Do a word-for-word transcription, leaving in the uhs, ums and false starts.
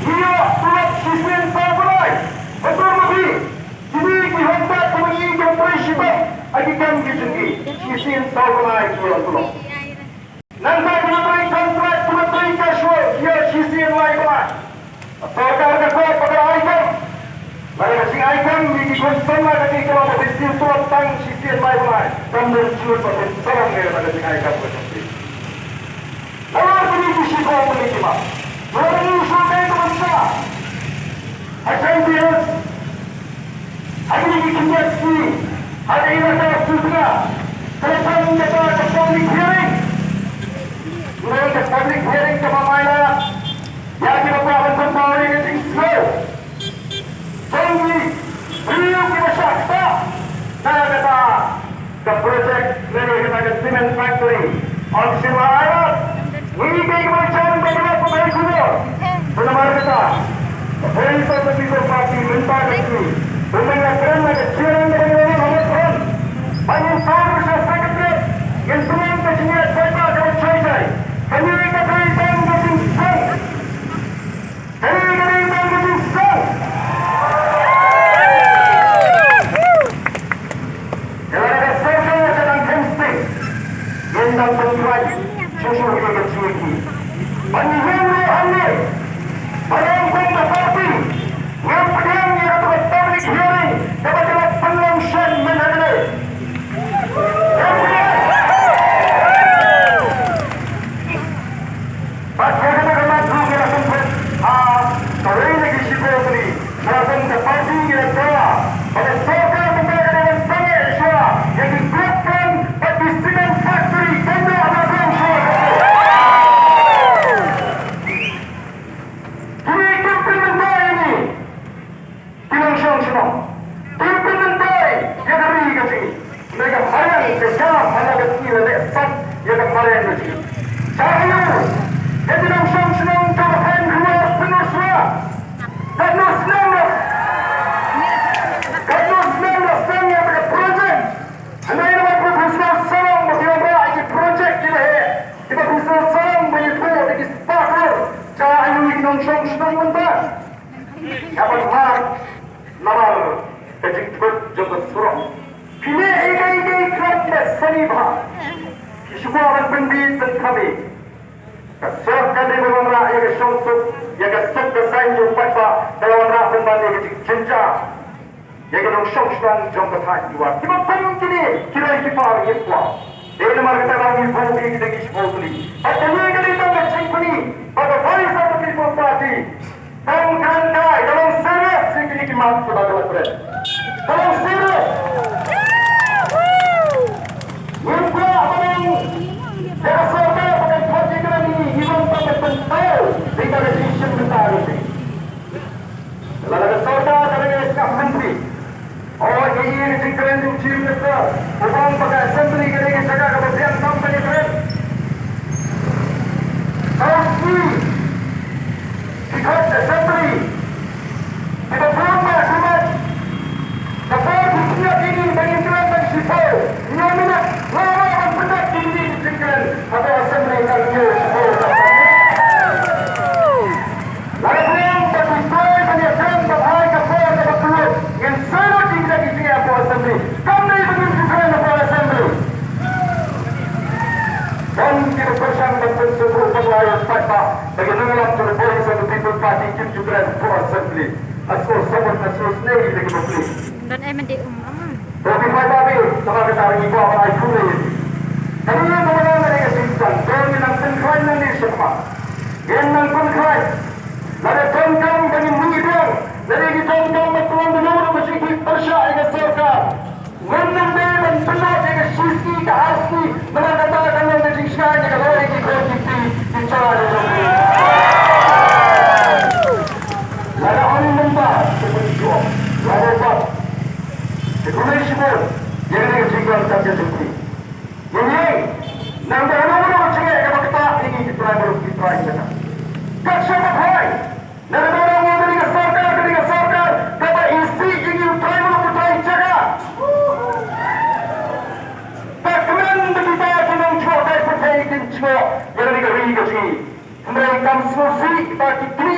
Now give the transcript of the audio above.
Ki ïoh tulop shisien saw bnai. Hato ma phi, kine ki hynda ki ma ngi ki trei shitom ha ki kam ki jong ki, shisien saw bnai ki ïoh tulop. Nangta ki ma trei contract, ki ma trei casual, ki ïoh shisien lai bnai. Sorkar ka kwah ba ka ai kam. Lada ka jingai kam, ngi ki khun samla ka ti ka long ba phin siew tulop tang shisien lai bnai. Kam don jingmut ba phin sarong ne lada ka jingai kam ka jong phi. Namar kine ki shiphew tylli ki mat. Namar kine ki shiphew tylli ki mat. Ha Jaintia Hills, ha kine ki khyndiat sngi, ha ka elaka Sutnga, ka la don kata ka public hearing. Kane ka public hearing kaba mala ïa kiba kwah ban pynpaw ïa ka jingsngew jong ki briew kiba shah ktah na kata ka project lane kata ka cement factory. Ym shym la ai lad. Ngi dei kiba jan ba la pynheh khubor. Te namar kata, ka Voice of the People Party mynta ka sngi, kumba ngi la kren ha ka jingïalang kaba ngi la wan ha West Front, ba ngin sdang ka secretariat, ngin pynlong ka jingïaid paidbah kaba jai jai. Kane ka dei tang ka jingsdang. Hei, ka dei tang ka jingsdang. Ïa lada ka sorkar ka dang kheiñ sting, ngin dang pynkhreh shuh shuh ïa ka jingïakhih. Ban ïeng ruh hangne, ba long kum ka party, ngin pdiang ïa kata ka public hearing kaba ki la pynlong shen mynta hangne. Bad ïa kata ka mat ruh ngi la pynphut ha kawei na ki shiphew tylli, ba kum ka party ngi la dawa ba ka sorkar mynta ka dei ban sangeh shuwa ïa ki coke plant bad ki cement factory, kyndoh ba pynlong shuwa. Kine kim pynmynta ïa ngi. Ki nongshong shnong, to pynmynta ïa ka ri ka jong ngi. Hynrei ka mariang ka jam ha la ka sngi la leh sat ïa ka mariang ka jong ngi. Sha aïu ïa ki nongshong shnong jong ka thaiñ Hynñiewtrep Pynursuwa? Katno snem la, katno snem la sdang ïa ka project? Hynrei namar ba phi sngewsarong ba phi wanrah ïa ki project kiba heh, kiba phi sngewsarong ba ïathuh da ki spah klur, sha aïu ïa ki nongshong shnong mynta? Ka ban mar namar ka jingthut jong ka surok. Phi leh ïa kaei kaei khlem da sani bha. Phi shu kwah ban pynbit pynkhame. Ka surok ka dei ban wanrah ïa ka shongsuk, ïa ka suk ka saiñ jong u paidbah, ka la wanrah pynban ïa ka jingjynjar ïa ka nongshong shnong jong ka thaiñ. Kiba kum kine ki roi ki par ki kwah. Dei namar kata ba ngi buh ïa kita ki shiphew tylli. Bad kane ka dei tang ka jingpyni ba ka Voice of the People Party Kan kren kai, ka long serious ïa kine ki mat kiba ka la kren. Ka long serious. Ngim kwah ba nang ïa ka sorkar ba kan khot ïa kane ngi, ngi long ba kan pynpaw ïa ka jingshim bynta ka jong ngi. Lada ka sorkar ka dang ïa sngap myntri. O, ïa, ïa ka jingkren jong u Chief Minister, u ong ba ka assembly ka dei ka jaka kaba biang tam ban ïakren. Saw sngi ki khot assembly, kiba bun ba kumne. Ka por ki pynïap ïa ngi ba ngin kren tang shiphew hynñiew minit, la wan ban pynïap ïa ngi ki jingkren hapoh assembly tang hynñiew shiphew. Lada phi ong ba phi trei ban ïakren ban ai ka por kaba kylluid, ngin sngewthuh ïa kita ki jingeh hapoh assembly. Kam dei ba ngin ju kren hapoh assembly. Don kiba pyrshang ban pynsngewthuh ban ïa u paidbah ba ki nongïalam jong ka Voice of the People Party kim ju kren hapoh assembly. Nga sngewsarong, nga sngewsynei ïa kiba plie. Don em di um. To phi paidbah, namar kata ngi kwah ban ai khublei. Kane ka dei ka, kane ka jingkren, to ngin nang pynkhlaiñ nangne shakhmat. Ngin nang pynkhlaiñ. Lada donkam ba ngin mih biang, lada ki donkam ba tang ba ngi pyrshah ïa ka sorkar, ngin nang dei ban pynlong ïa ka shisngi ka arsngi, namar kata ka long ka jingshngaiñ ïa ka lawei ki khun ki kti ki jong ngi. Lada ong mynta, te pynjop, lada bat, te pynlong shibun ïa kane ka jingkren ka jong ngi. Ngi ïeng, nang da uno uno ka jingeh kaba ktah ïa ngi ki trai baroh ki trai jaka. Kat shaba phai, nang da uno uno ka dei ka sorkar, ka dei ka sorkar kaba isih ïa ngi u trai baroh u trai jaka. Ka kmen ba kita ki nongjoh kai pyrthei kin jngoh ïa kane ka ri ka jong ngi. Hynrei kam sngewsih ba ki kli